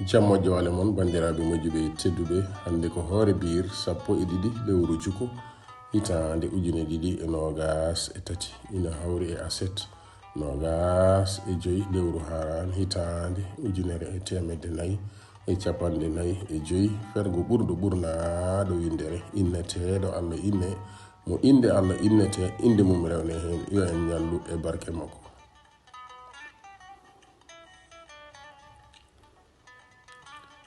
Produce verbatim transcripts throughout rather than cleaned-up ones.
Jam moƴƴo wale mon, banndiraaɓe moƴƴuɓe tedduɓe. Hannde ko hoore biir sappo e ɗiɗi lewru juko, hitaande ujine ɗiɗi e noogaas e tati. Ina hawri e aset noogaas e joy lewru haaraan, hitaande ujunere e teemedde nayi e capanɗe nayi e joy. Fergo ɓurɗo ɓurnaaɗo winndere inneteeɗo Allah inne, mo innde Allah innetee, innde mum rewne heen, yo en ñallu e barke makko.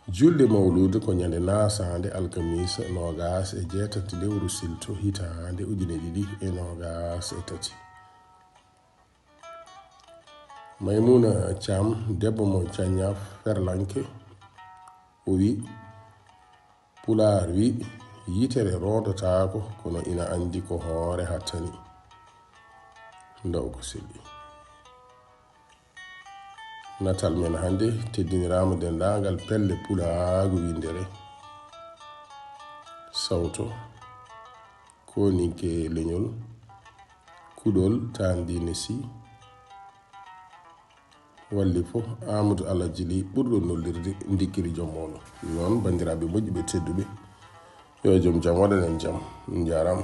Julde Mawluudu ko ñande naasaande alkamiisa noogaas e jeetati lewru silto hitaande ujine ɗiɗi e noogaas e tati. Maymuna Caam, debbo mo Cañña Ferlanke, o wi, Pulaar wi, yitere roondotaako, kono ina anndi ko hoore hattani. Ndaw ko selli. Natal men hannde teddiniraama denndaangal pelle pulaagu winndere, sawto, kooninke leñol, kuɗol, taandiine si, walli fof, Amadou Alhaji Ly ɓurɗo nollirde ndikkiri joom mooɗon. Noon, banndiraaɓe moƴƴuɓe tedduɓe, yo joom jam waɗan en jam. On njaaraama.